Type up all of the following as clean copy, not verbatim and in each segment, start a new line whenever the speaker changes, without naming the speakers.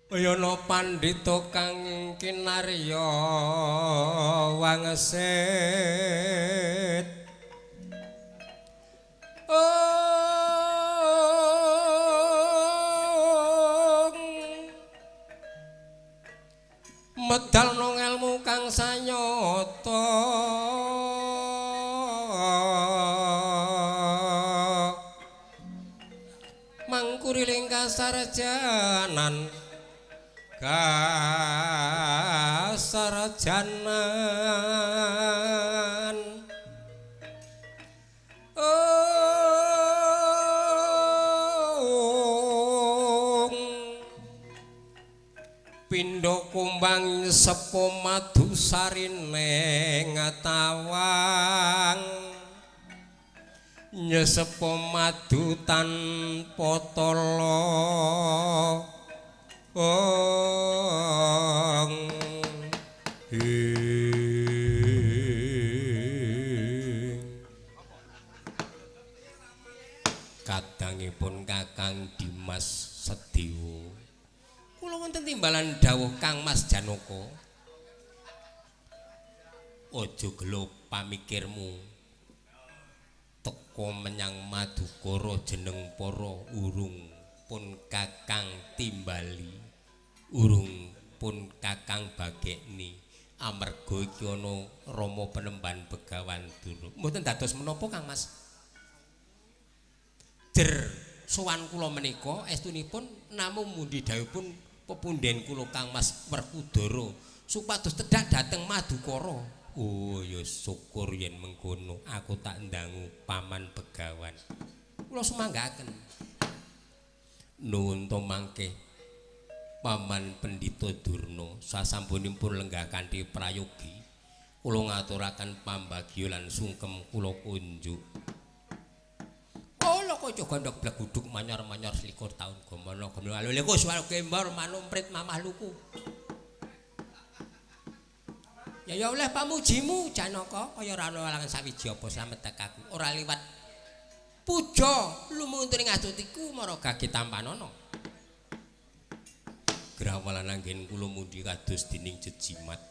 Yana pandhita kang kinarya wangsit. Medal nang elmu kang sanyata. Mangkuriling kasarjanan kasarjanan. Pindha kumbang sepo madu sarine ngatawang nyesepo madu tanpa tala. Kadangipun Kakang Dimas Sedewa, kula wonten timbalan dawuh Kang Mas Janaka. Aja gelo pamikirmu teka menyang Madukara jeneng para urung pun Kakang timbali, urung pun Kakang bagekni, amarga iki ana Rama Penemban Begawan Durna. Mboten dados menapa Kang Mas. Jer sowan kula menika estunipun namung mundi dawuhipun pepunden kula Kang Mas Werkudara supados tedhak dhateng Madukara. Oh ya syukur yen mengkono, aku tak ndangu Paman Begawan. Kula sumanggaken. Nuwun to mangke Paman Pendhita Durna sasampunipun lenggah kanthi prayogi kula ngaturaken pambagya lan sungkem kula kunjuk. Kala kaca gondok bleguduk manyor-manyor selikur taun gomono gomono alule suwara gembor manumprit mamah luku. Ya ya oleh pamujimu Janaka kaya ora ana alangan sawiji apa slamet aku ora liwat puja lumuntur ing astutiku mara gage tampanana. Grawalan anggen kula mundi kados dening jejimat.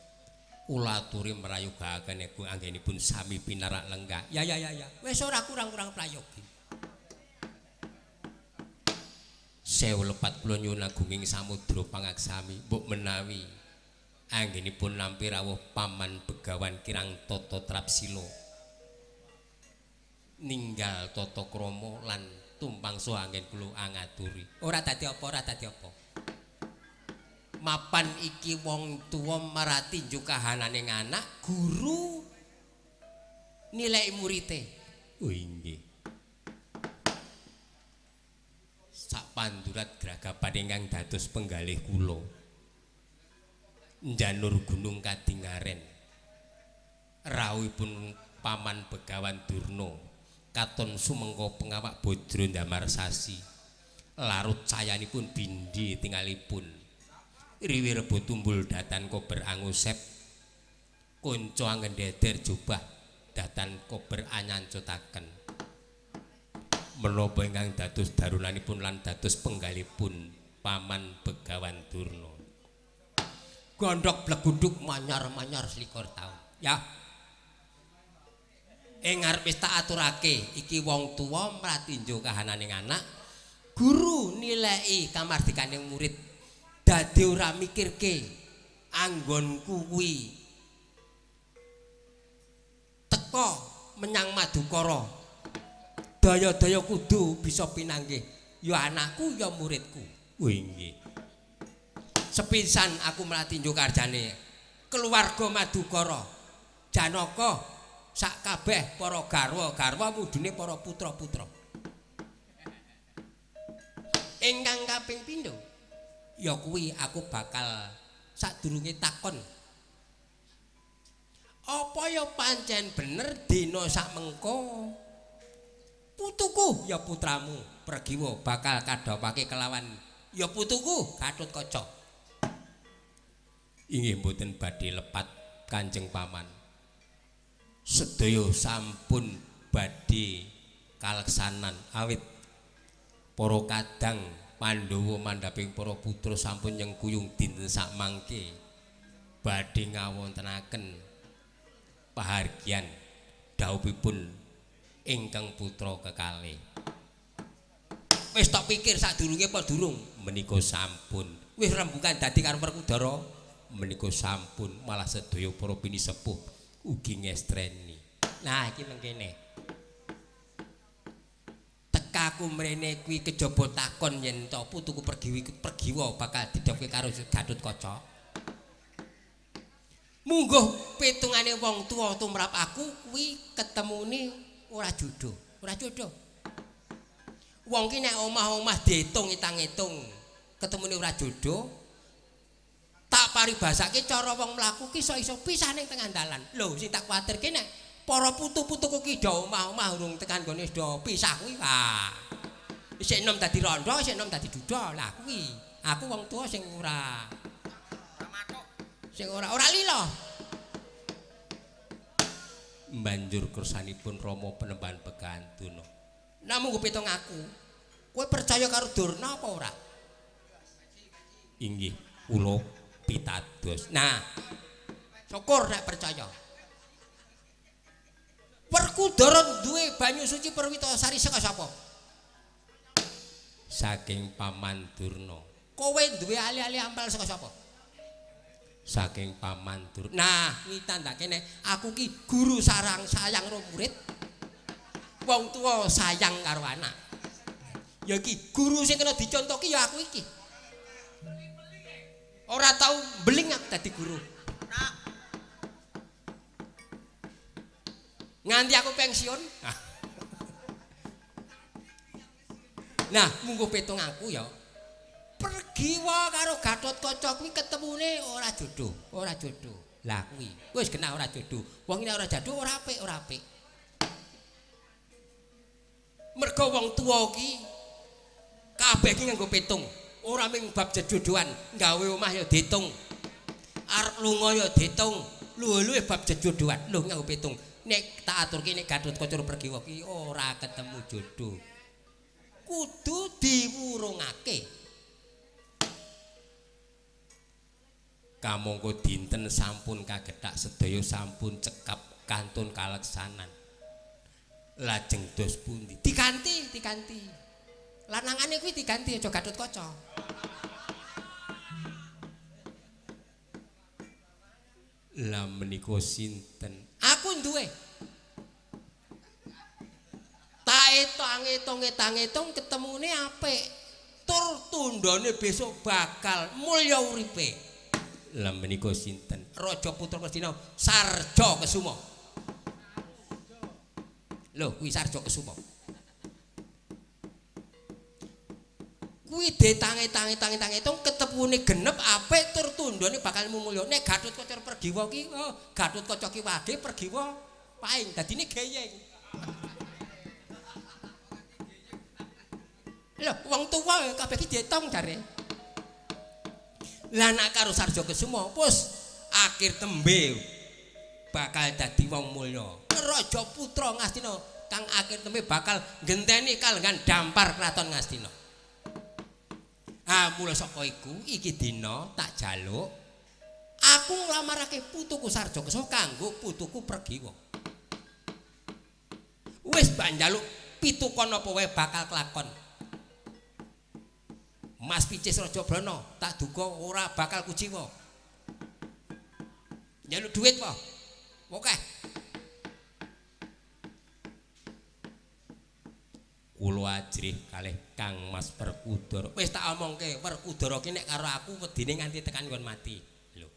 Kula aturi mrayogaaken iku anggenipun sami pinarak lenggah. Ya ya ya ya. Wis ora kurang-kurang prayogi. Sewu lepat kula nyuwun agunging samudra pangaksami mbok menawi anggenipun nampi rawuh Paman Begawan kirang tata trapsila. Ninggal tata krama lan tumpang saha anggen kula angaturi. Ora dadi apa, ora dadi apa. Mapan iki wong tuwa marati njuk kahanane anak, guru nilai murite. Oh inggih. Sak pandurat gragapan ingkang dados penggalih kula. Njanur gunung kadingaren. Rawuhipun Paman Begawan Durna katon sumengko pengawak bojro ndamar sasi. Larut cayanipun bindi tingalipun. Riwi rebo tumbul datan kober angusep. Konco angendeder jubah datan kober anyancutaken. Menapa ingkang dados darunanipun lan dados penggalipun Paman Begawan Durna. Gondok bleguduk manyar-manyar selikur taun. Ya. Ing ngarep wis tak aturake iki wong tuwa mratinjo kahanane anak, guru nilai kamardikane murid. Dadi ora mikirke anggonku kuwi teka menyang Madukara. Daya-daya kudu bisa pinanggih. Ya anakku ya muridku. Oh inggih. Sepisan aku mlatinjo karjane keluarga Madukara. Janaka sak kabeh para garwa-garwa mudune para putra-putra. Ingkang kaping pindho ya kuwi aku bakal sadurunge takon. Apa ya pancen bener dina sak mengko putuku ya putramu Pragiwa bakal kadhapake kelawan ya putuku Gatotkaca. Inggih mboten badhe lepat Kanjeng Paman. Sedaya sampun badhe kaleksanan awit para kadang Pandhawa mandhaping para putra sampun nyengkuyung dinten sakmangke badhe ngawontenaken pahargyan dhawuhipun ingkang putra kekalih. Wis tok pikir sadurunge apa durung? Menika sampun. Wis rembukan dadi karo Werkudara menika sampun, malah sedaya para pinisepuh ugi ngestreni. Nah iki mengkene. Tekaku mrene kuwi kejaba takon yen to putuku Pergiwa bakal didhawuhke karo Gatotkaca. Mungguh pitungane wong tuwa tumrap aku kuwi ketemune ora jodoh, ora jodoh. Wong ki nek omah-omah diitung itang-itung ketemune ora jodoh. Tak paribasake cara wong mlaku ki iso-iso pisah ning tengah dalan. Lho sing tak kuwatirke nek para putu-putuku ki do omah-omah urung tekan gone do pisah kuwi. Wah. Isih enom dadi rondo, isih enom dadi duda. Lah kuwi aku wong tuwa sing ora sing ora lila. Banjur kersanipun Rama Penemban Begantuna. Namung pitung aku. Kowe percaya karo Durna apa ora? Inggih, kula pitados. Nah, syukur nek percaya. Werkudara duwe banyu suci Perwitasari saka sapa? Saking Paman Durna. Kowe duwe ali-ali ampal saka sapa? Saking Paman Durna. Nah, kuwi tandake nek aku ki guru sarang sayang karo murid. Wong tuwa sayang karo anak. Ya iki guru sing kena dicontohki ya aku iki. Ora tau mbeling aku dadi guru. Nganti aku pensiun. Nah, mungguh pitung aku ya. Pergiwa karo Gatotkaca kuwi ketemune ora jodoh, ora jodoh. Lah kuwi wis genah ora jodoh. Wong nek ora jodoh ora apik, ora apik. Mergo wong tuwa ki kabeh ki nganggo pitung. Ora mung bab jejodohan, gawe omah ya diitung. Arep lunga ya diitung. Luwe-luwe bab jejodohan, lho nganggo pitung. Nek tak aturke nek Gatotkaca Pergiwa ki ora ketemu jodoh. Kudu diwurungake. Kamangka dinten sampun kagethak sedaya sampun cekap kantun kaleksanan. Lajeng dos pundi? Diganti, diganti. Lanangane kuwi diganti aja Gatotkaca. Lah menika sinten? Aku duwe. Tak etang-etong ketemune apik. Tur tundhone besok bakal mulya uripe. Lah menika sinten? Raja Putra Ngastina Sarja Kesuma. Lho kuwi Sarja Kesuma. Kuwi detang-etang-etang-etang ketemune genep apik tur tundhone bakal mulya. Nek Gatotkaca Pergiwa ki, oh, Gatotkaca ki wage Pergiwa paing dadine geyeng. Lho wong tuwa kabeh ki dietong jare. Lah nek karo Sarja Kesuma wis akhir tembe bakal dadi wong mulya. Raja Putra Ngastina kang akhir tembe bakal genteni kalenggan dampar kraton Ngastina. Ah mula saka iku iki dina tak jaluk aku nglamarake putuku Sarja Kesuma kanggo putuku Pergiwa. Wis bak njaluk pitukon apa wae bakal kelakon. Mas Picis Raja Brana tak duga ora bakal kuciwa. Njaluk duit po. Oke. Kula ajrih kalih Kang Mas Werkudara. Wis tak omongke Werkudara ki nek karo aku wedine nganti tekan nggon mati. Lho.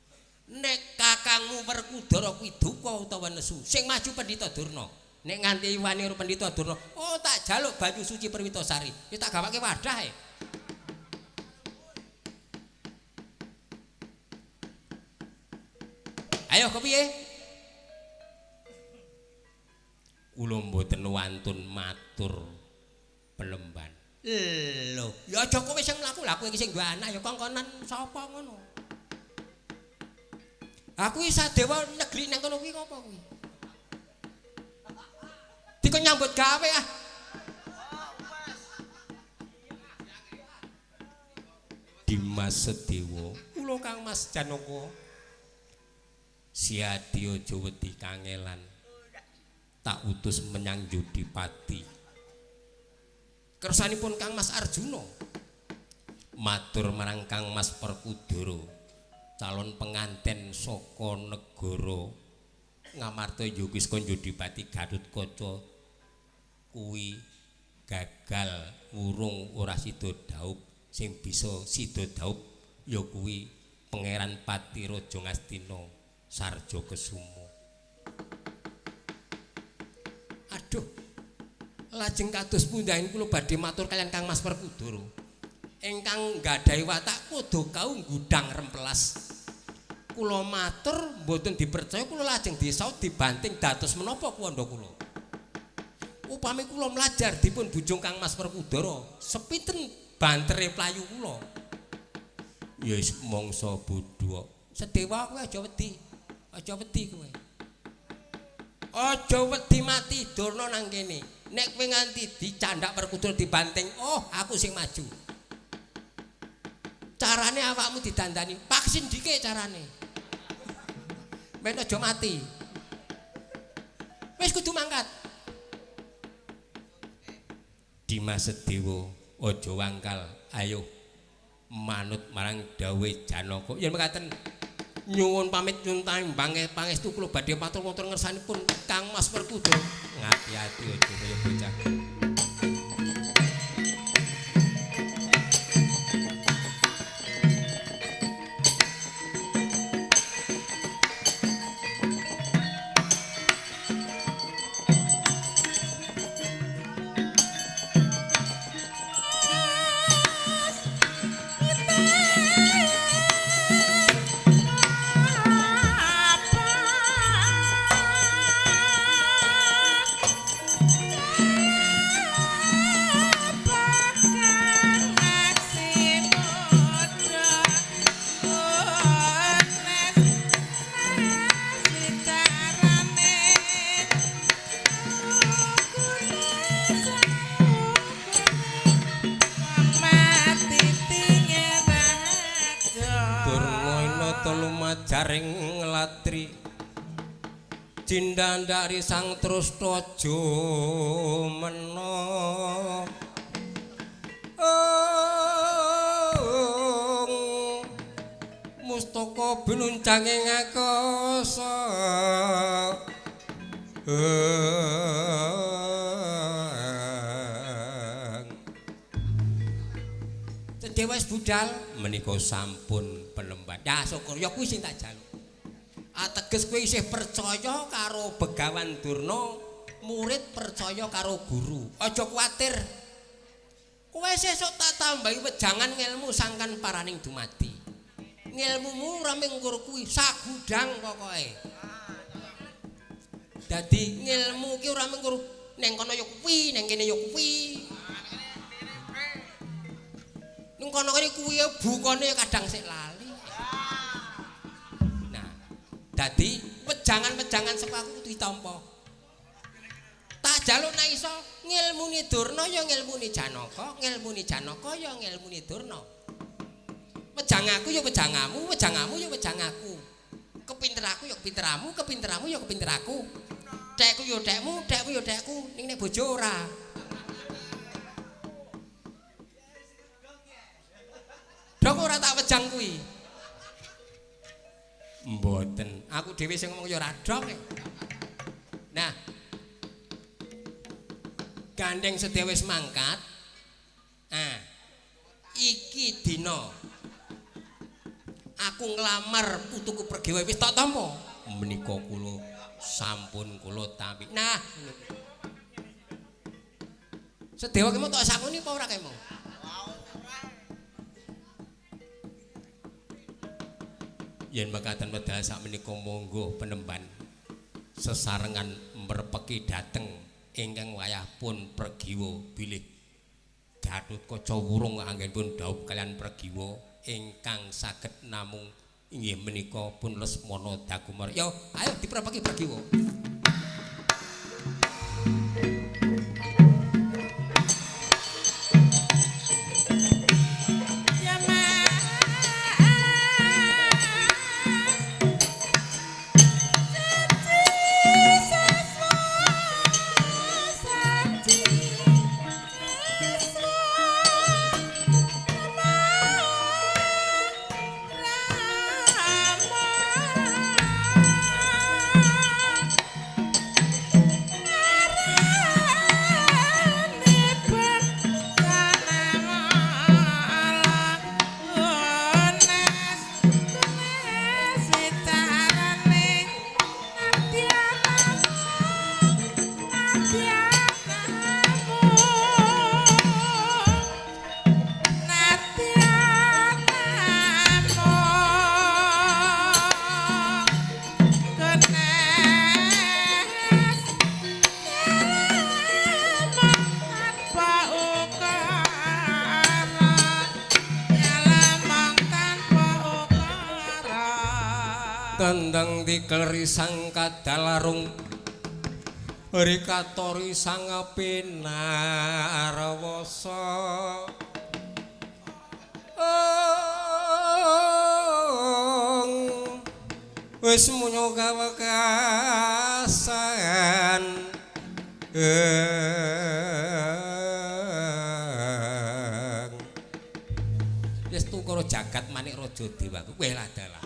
Nek kakangmu Werkudara kuwi duka utawa nesu, sing maju Pendhita Durna. Nek nganti wani karo Pendhita Durna, oh tak jaluk banyu suci Perwitasari. Wis tak gawake wadah e. Ayo kepiye? Kula mboten wantun matur pelemban. Lho, ya aja kowe sing mlaku, lha kowe iki sing duwe anak ya kongkonan sapa ngono. Aku iki sadewa negeri nang kono kuwi apa kuwi? Dikon nyambut gawe ah. Dimas Sedewa. Kula Kang Mas Janaka. Siadi aja wedi kangelan. Tak utus menyang Yudipati. Kersanipun Kang Mas Arjuna matur marang Kang Mas Werkudara, calon penganten saka negara Ngamarta ya wis kon Yudipati Gatotkaca kuwi gagal wurung ora sida dhaup, sing bisa sida dhaup ya kuwi Pangeran Pati Raja Ngastina Sarja Kesuma. Aduh, lajeng kados pundhaen kula badhe matur kaliyan Kang Mas Werkudara ingkang nggadahi watak kudu kau gudang rempelas. Kula matur mboten dipercaya, kula lajeng disaut dibanting dados menapa kuwanda kula. Upami kula mlajar dipun bujung Kang Mas Werkudara, sepinten bantere playu kula. Ya wis mangsa bodho. Sedewa kowe aja wedi. Aja wedi kowe. Aja wedi mati Durna nang kene. Nek kowe nganti dicandak Werkudara dibanting, oh aku sing maju. Carane awakmu didandani, vaksin dikek carane. Men aja mati. Wis kudu mangkat. Dimas Sedewa, aja wangkal, ayo manut marang dawuhe Janaka. Yen mekaten nyuwun pamit nyuwun taimbang pangestu kula badhe matur wonten ngersanipun Kang Mas Werkudara. Ngati-ati aja kaya bocah. Jaring latri cindandari sang trusta jumena mustaka binuncange ngakasa. Dewa wis budal menika sampun penemban. Ya syukur ya kuwi sing tak jaluk. Ateges kowe isih percaya karo Begawan Durna, murid percaya karo guru. Aja kuwatir. Kowe sesuk tak tambahi wejangan ngelmu sangkan paraning dumadi. Ngelmumu ora mung kuwi sagudang pokoke. Dadi ngelmu ki ora mung neng kono ya kuwi, neng kene ya kuwi. Ning kono kene kuwi bukane kadang sik lali. Nah, dadi wejangan-wejangan saka aku kudu ditampa. Tak jaluk nek iso ngilmune Durna ya ngilmune Janaka, ngilmune Janaka ya ngilmune Durna. Wejang aku ya wejangamu, wejangamu ya wejang aku. Kepinteraku ya kepinteramu, kepinteramu ya kepinteraku. Tekku ya tekmu, tekmu ya tekku, ning nek bojo ora. Dok ora tak wejang kuwi. Mboten. Aku dhewe sing ngomong ya ora dok. Nah. Gandeng Sedewa wis mangkat. Nah. Iki dina aku nglamar putuku Pregiwa wis tak tampa. Menika kula sampun kula tampi. Nah. Sedewa ki mau tak sangoni apa ora kae mau? Yen mekaten wedal sakmenika monggo penemban sesarengan mrepeki dhateng ingkang wayah pun Pregiwa bilih Gatotkaca wurung anggenipun dhaup kaliyan Pregiwa ingkang saged namung inggih menika pun Lesmana Dakumara. Yo, ayo diprepeki Pregiwa.
Ya mas.
Tendang dikeleri sang kadalarung rikatori sang pinarwasa. Wis munyo kawekasan. Wis tukara jagat manik raja dewaku kowe lah dalah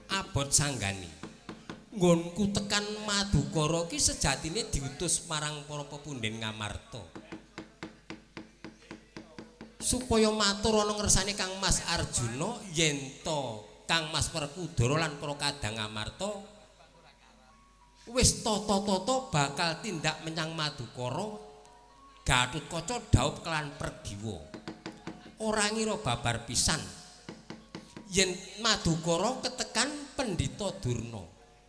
abot sanggani. Nggonku tekan Madukara ki sejatine diutus marang para pepunden Ngamarta supaya matur ana ngersane Kang Mas Arjuna yen to Kang Mas Werkudara lan para kadang Ngamarta wis tata-tata bakal tindak menyang Madukara. Gatotkaca dhaup kelan Pergiwa. Ora ngira babar pisan yen Madukara ketekan Pendhita Durna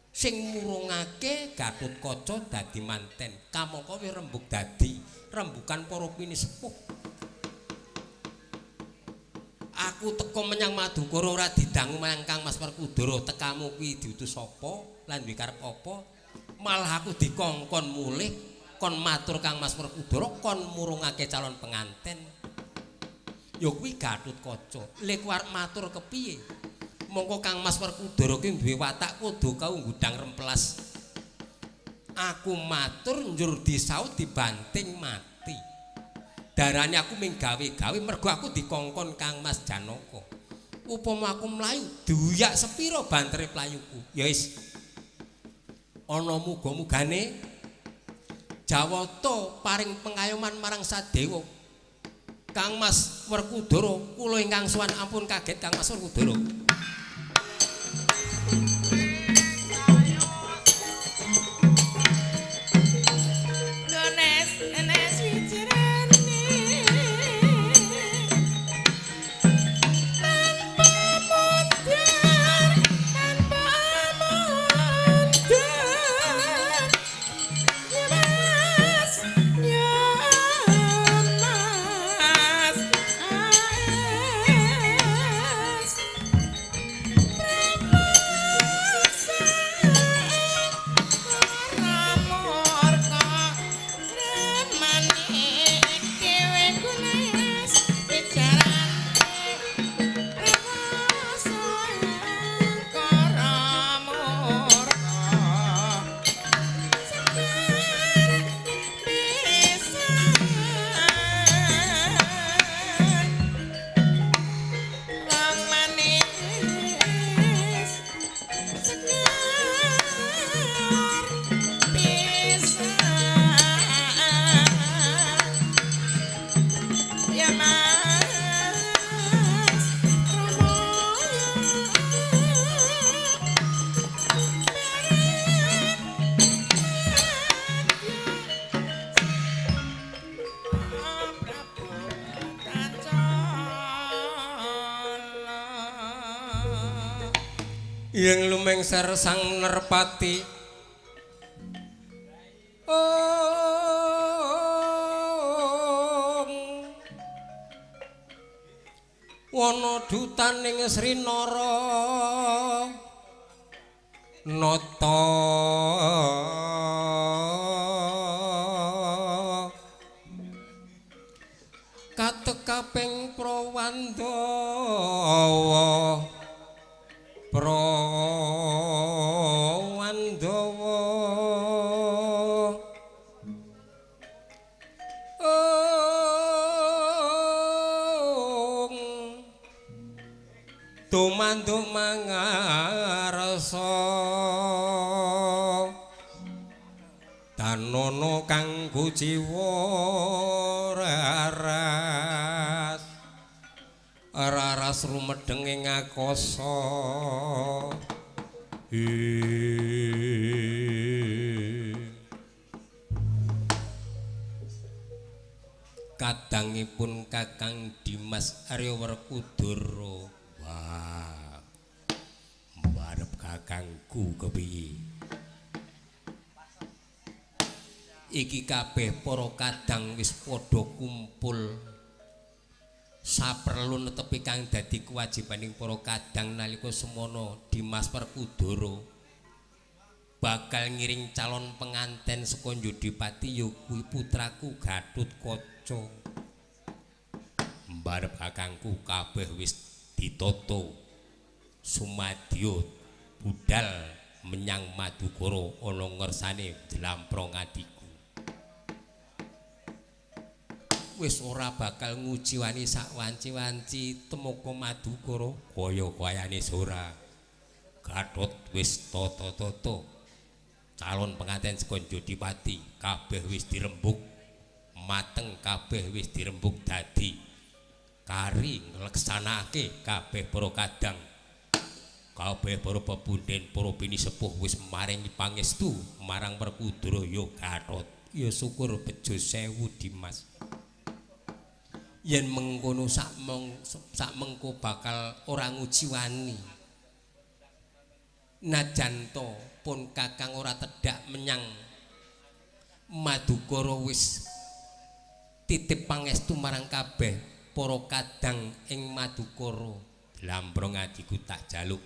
sing murungake Gatotkaca dadi manten. Kamangka wis rembug dadi rembukan para pinisepuh. Aku teka menyang Madukara ora didangu menyang Kang Mas Werkudara. Tekamu kuwi diutus sapa lan duwe karep apa? Malah aku dikongkon mulih kon matur Kang Mas Werkudara kon murungake calon penganten. Ya kuwi Gatotkaca. Lek arep matur kepiye? Mongko Kang Mas Werkudara ki duwe watak kudu kau ngudang remplas. Aku matur njur disaut dibanting mati. Darane aku ming gawe-gawe mergo aku dikongkon Kang Mas Janaka. Upama aku mlayu duyak sepira bantere playuku. Ya wis. Ana muga-mugane Jawata paring pengayoman marang Sadewa. Kang Mas Werkudara kula ingkang sowan ampun kaget Kang Mas Werkudara. Yang lumengser sang nerpati ong wana dutaning Sri Nara Nata katekaping Prawandawa Prawandawa ong tumanduk mangarsa danono kang kuciwa raras raras rumedheng ing akasa. Kadangipun Kakang Dimas Arya Werkudara. Wah, mbarep kakangku kepiye? Iki kabeh para kadang wis padha kumpul. Saperlu netepi kang dadi kewajibaning para kadang nalika semono Dimas Werkudara bakal ngiring calon penganten saka Jodipati ya kuwi putraku Gatotkaca. Mbarep kakangku kabeh wis ditata sumadya budal menyang Madukara ana ngersane jlamprong adhiku. Wis ora bakal ngujiwani sak wanci-wanci temoko Madukara kaya kayane ora. Gatot wis tata-tata calon penganten saka Jodipati kabeh wis dirembug mateng, kabeh wis dirembug dadi kari ngleksanakake kabeh para kadang, kabeh para pepunden, para pinisepuh wis maringi pangestu marang Werkudara ya Gatot. Ya syukur bejo sewu Dimas. Yen mengkono sak mengko bakal ora ngujiwani. Najan to pun kakang ora tedhak menyang Madukara wis titip pangestu marang kabeh para kadang ing Madukara. Lambrong adhiku tak jaluk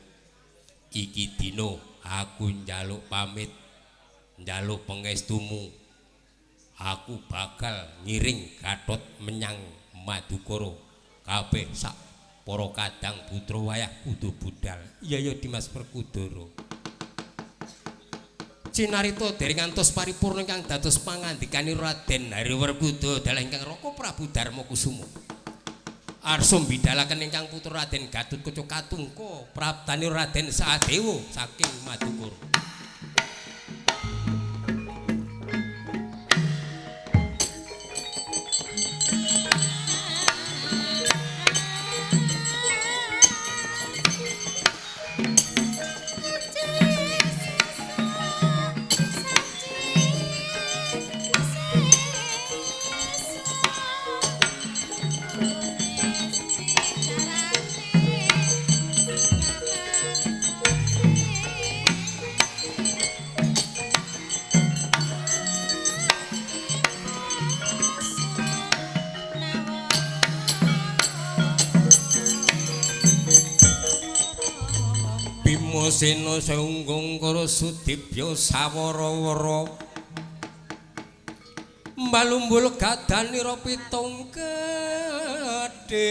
iki dina aku njaluk pamit, njaluk pangestumu. Aku bakal ngiring Gatot menyang Madukara. Kabeh sak para kadang putra wayah kudu budal. Iya ya Dimas Werkudara. Cinarita dereng ngantos paripurna ingkang dados pangandikane Raden Hari Werkudara dalah ingkang Raka Prabu Darma Kusuma. Arsa mbidalaken ingkang putra Raden Gatotkaca katungka praptane Raden Sadewa saking Madukara. Sena saunggung karo Sudibya sawara-wara mbalumbul gadanira pitung gedhe.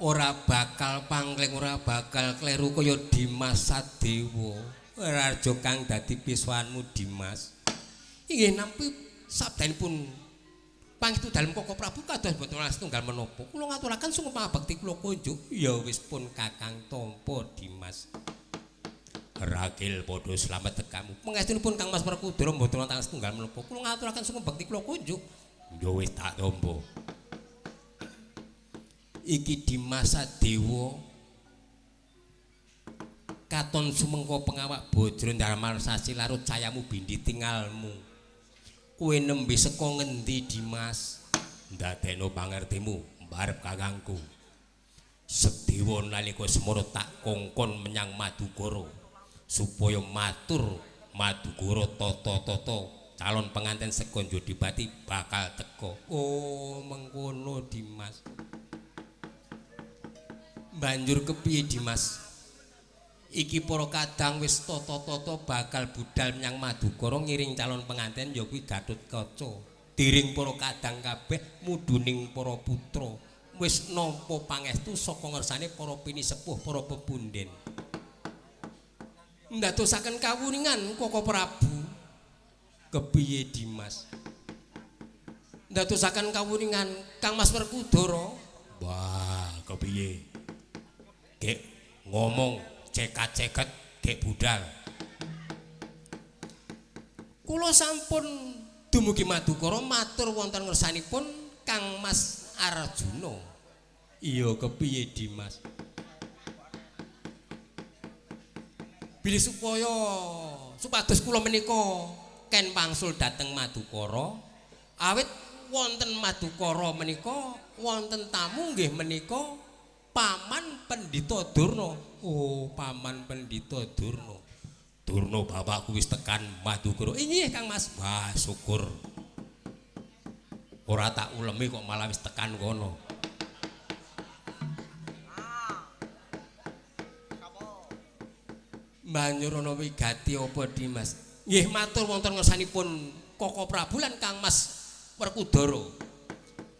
Ora bakal pangling, ora bakal kleru kaya Dimas Sadewa. Raja kang dadi pisuwanmu Dimas. Inggih nampi sabdanipun pangestu dalem Koko Prabu kados boten setunggal menapa. Kula ngaturaken sungkem pangabekti kula kunjuk. Ya wis pun kakang tampa Dimas. Ragil padha slamet tekamu. Pangestunipun Kang Mas Werkudara mboten wonten setunggal menapa. Kula ngaturaken sungkem bekti kula kunjuk. Ya wis tak tampa. Iki Dimas Sadewa katon sumengko pengawak bojro ndamar sasi larut cayamu bindi tingalmu. Kowe nembe saka ngendi Dimas? Ndadekno pangertimu mbarep kakangku. Sedewa nalika semono tak kongkon menyang Madukara supaya matur Madukara tata-tata calon penganten saka Jodipati bakal teka. Oh mengkono Dimas. Banjur kepiye Dimas? Iki para kadang wis tata-tata bakal budal menyang Madukara ngiring calon penganten ya kuwi Gatotkaca. Diring para kadang kabeh mudhuning para putra wis nampa pangestu saka ngersane para pinisepuh para pepunden. Ndadosaken kawuningan Koko Prabu. Kepiye Dimas? Ndadosaken kawuningan Kang Mas Werkudara. Wah, kepiye? Gek ngomong cekat-ceket gek budal. Kula sampun dumugi Madukara matur wonten ngersanipun Kang Mas Arjuna. Iya kepiye Dimas? Bilih supaya supados kula menika ken wangsul dhateng Madukara awit Wonten Madukara menika wonten tamu nggih menika Paman Pendhita Durna. Oh, Paman Pendhita Durna. Durna bapakku wis tekan Madukara. Inggih Kang Mas. Wah, syukur. Ora tak ulemi kok malah wis tekan kono. Banjur ana wigati apa Dimas? Nggih matur wonten ngersanipun Koko Prabu lan Kang Mas Werkudara.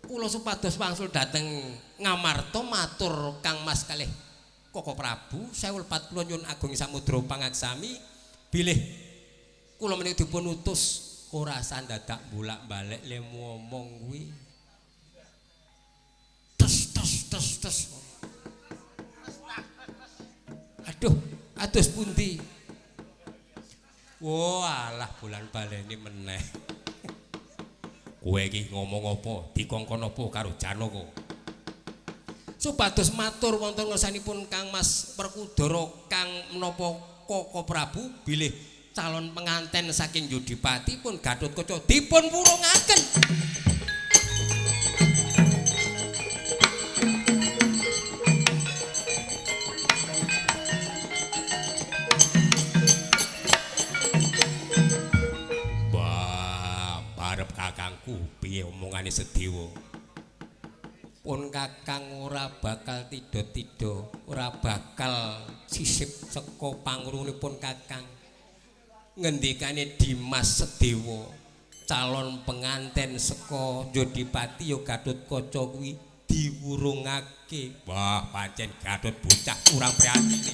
Kula supados wangsul dhateng Ngamarta matur Kang Mas kalih Koko Prabu sewul pat kula nyuwun agung samudra pangaksami bilih kula menika dipun utus ora sandadak bolak-balik lemu omong kuwi. Tes tes tes tes. Aduh, atus pundi? Wah, alah bulan baleni meneh. Kowe iki ngomong apa? Dikongkon apa karo Janaka? Supados matur wonten ngersanipun Kang Mas Werkudara kang menapa Koko Prabu bilih calon penganten saking Yudipati pun Gatotkaca dipun wurungaken. Wah, parep kakangku piye omongane Sedewa? Pun kakang ora bakal tidha-tidha, ora bakal sisip saka pangrunipun kakang. Ngendikane Dimas Sedewa, calon penganten saka Yudipati ya Gatotkaca kuwi diwurungake. Wah, pancen Gatot bocah kurang prihatine.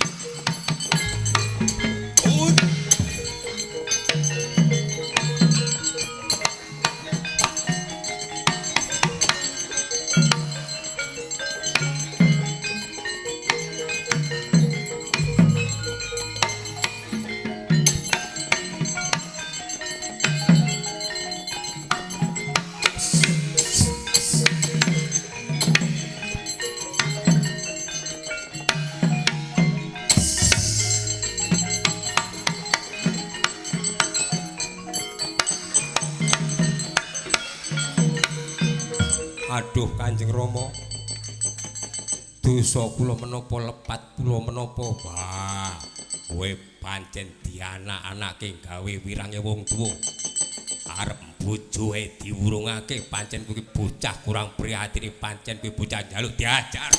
Aduh Kanjeng Rama, dosa kula menapa lepat kula menapa? Wah, kowe pancen dianak-anake gawe wirange wong tuwa. Arep bojoe diwurungake pancen kuwi bocah kurang prihatine, pancen kuwi bocah njaluk diajar.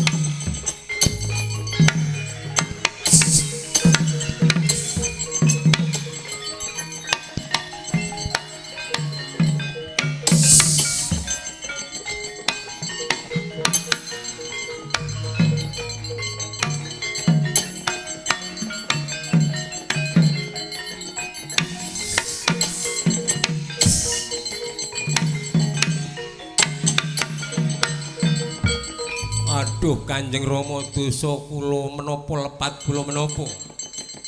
Aduh Kanjeng Rama, dosa kula menapa lepat kula menapa?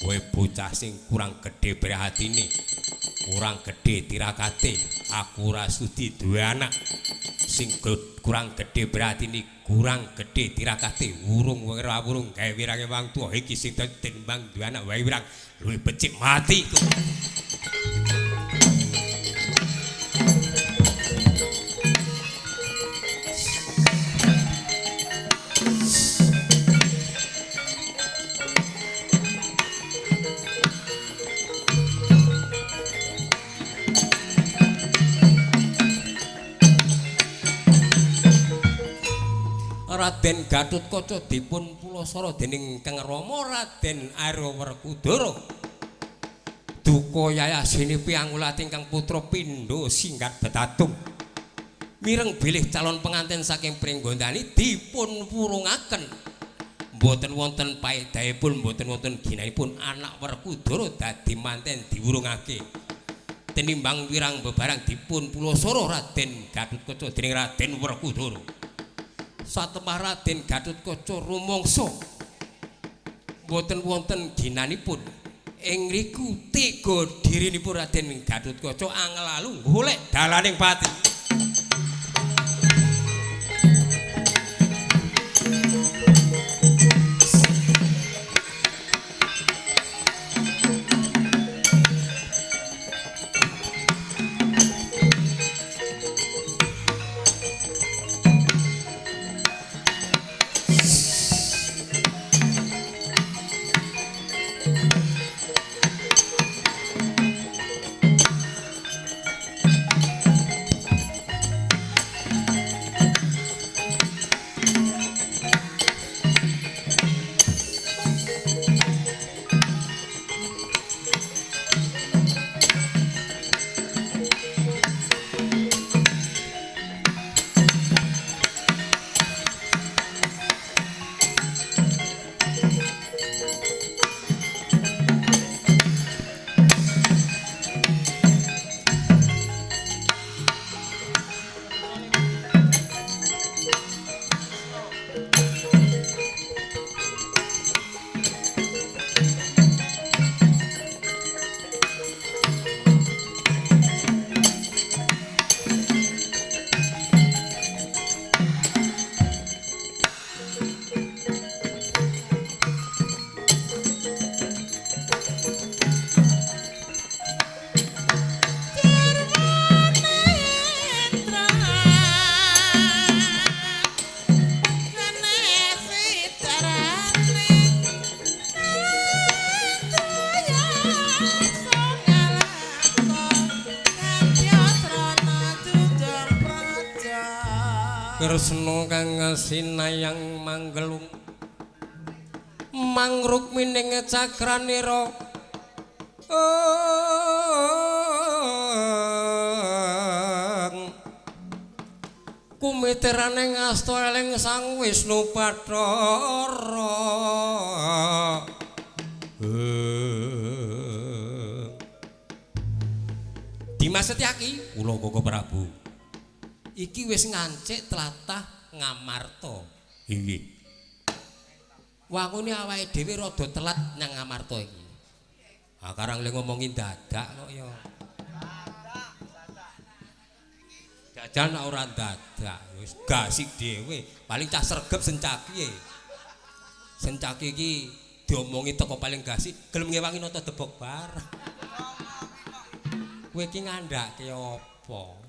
Kowe bocah sing kurang gedhe prihatine, kurang gedhe tirakate, aku ora sudi duwe anak sing kurang gedhe prihatine, kurang gedhe tirakate, wurung ora wurung gawe wirange wong tuwa iki sing tinimbang duwe anak wae wirang luwih becik mati. Raden Gatotkaca dipun pulasara dening Kang Rama Raden Arya Werkudara. Duka yayasine piangulat ingkang putra pindha singgat betatung. Mireng bilih calon pengantin saking Pringgondani dipun wurungaken. Mboten wonten paedahipun, mboten wonten ginanipun anak Werkudara dadi manten diwurungake. Tenimbang wirang bebarang dipun pulasara Raden Gatotkaca dening Raden Werkudara. Satemah Raden Gatotkaca rumangsa mboten wonten ginanipun ing riku tega dirinipun Raden Gatotkaca anglalu golek dalaning pati. Kresna kang sinayang manggelung mangrukmining cakranira kumiterane ngasta eling Sang Wisnu Bathara. Dimas Setyaki kula Koko Prabu iki wis ngancik tlatah Ngamarta. Inggih. Wangune awake dhewe rada telat nang Ngamarta iki. Ah karang le ngomongin dadak kok ya. Jajan ora dadak wis gasik dhewe, paling cah sregep sencaki. Sencaki iki diomongi teko paling gasik, gelem ngewangi nata debok bareng. Kowe iki ngandhake apa?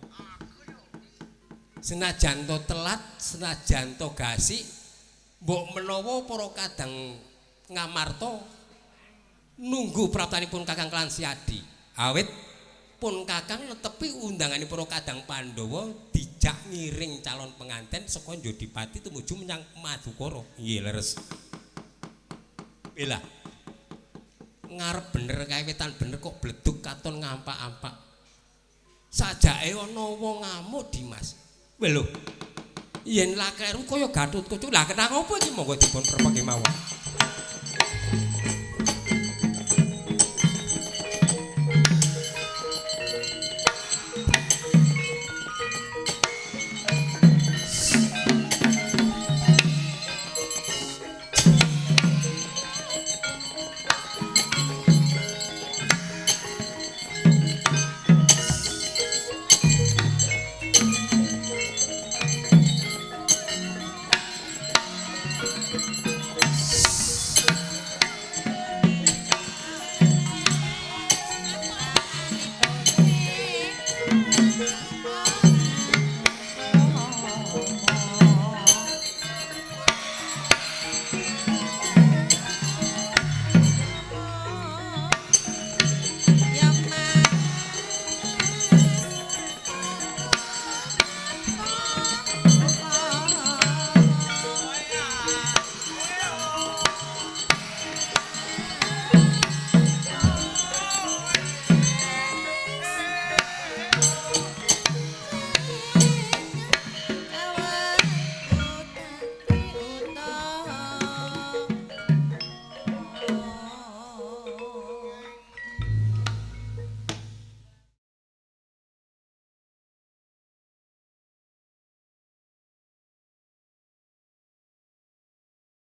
Senajan to telat, senajan to gasik, mbok menawa para kadang Ngamarta nunggu praptanipun Kakang Klansiadi. Awit pun Kakang netepi undangane para kadang Pandhawa dijak ngiring calon penganten saka Jodipati tumuju menyang Madukara. Nggih, leres. Bela. Ngarep bener kae wetan bener kok bledug katon ngampak-ampak. Sajake ana wong ngamuk Dimas. Lho. Yen lakreru kaya Gatotkaca. Lah kenang apa iki monggo dipun prepeng kemawon.